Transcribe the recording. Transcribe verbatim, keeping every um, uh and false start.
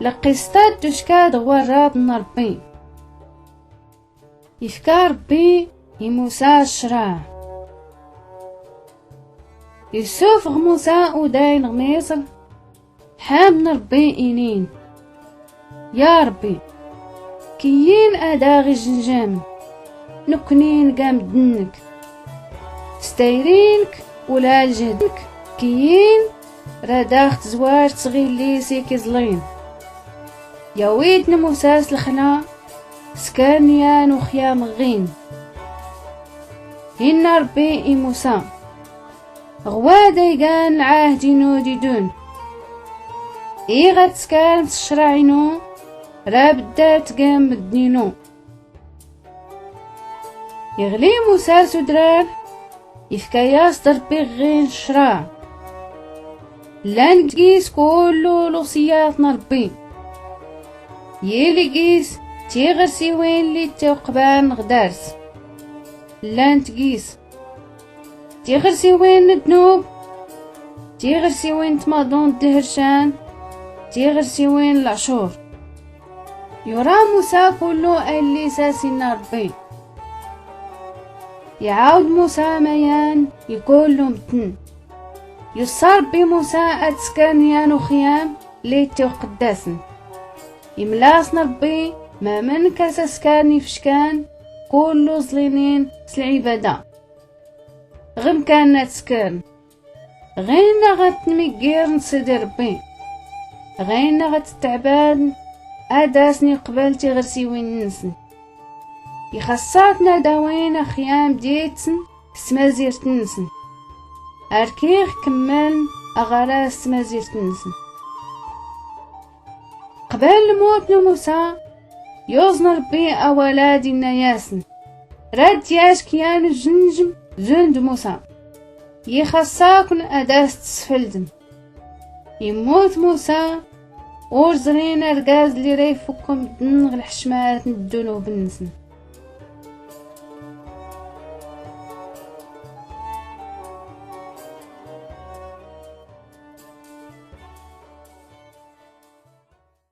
Lqisṭa d-tucka d-ɣwarraḍ n-rbbi. Ifka rbbi i-musa ccṛaɛ. Issufɣ musa uday n-ɣ-miṣr. Ḥamdn rbbi inin, ya rbbi, kiyyin ad-aɣ-ijenjamn, nuknin gamdn-nk. S-tayri-nk ula lǧehd-nk kiyyin rad-aɣ-tẓwar tɣilli s-ikiẓlin. Yawi-dn musa s-lxla, skarn yan uxyam ɣ-ɣin. Inna rbbi i-musa, ɣwad aygan lɛahd-inu d-idun. Iɣ ad-tskarn s-ccṛaɛ-inu, rabddat gamdn-inu. Iɣli musa s-udrar, ifka-yas-d rbbi ɣ-ɣin ccṛaɛ. Llan gis kullu luṣiyat n-rbbi. Yili gis tiɣrsiwin lli-t-iqban ɣ-dars. Llan gis tiɣrsiwin n-ddnub, tiɣrsiwin n-tmaḍunt d-ihrcan, tiɣrsiwin n-lɛcur. Yura musa kullu alli s-as-inna rbbi. Iɛawd musa mayan i-kullu mddn. Yuṣṣa rbbi musa ad-tskarn yan uxyam lli-t-iqddasn. Imla-asn rbbi mamnk as-askarn ifckan kullu ẓlinin s-lɛibada. Ɣ-mkan ad-tskarn, ɣinna ɣ-ad-tnmiggirn s-id rbbi. Ɣinna ɣ-ad-ttɛbadn ad-asn-iqbal tiɣrsiwin-nsn. Ixaṣṣa-tn ad-awin axyam d-itsn s-tmazirt-nsn. Ar-kiɣ-kmmaln aɣaras s-tmazirt-nsn. Qbal lmut n-musa, yuẓn rbbi awal-ad-inna-yasn, rad-yack yan ujnjm zund musa. Ixaṣṣa-kwn ad-as-tsfldm. Immut musa, ur ẓrin argaz lli ra-ifukk mddn ɣ-lḥcmat n-ddnub-nsn.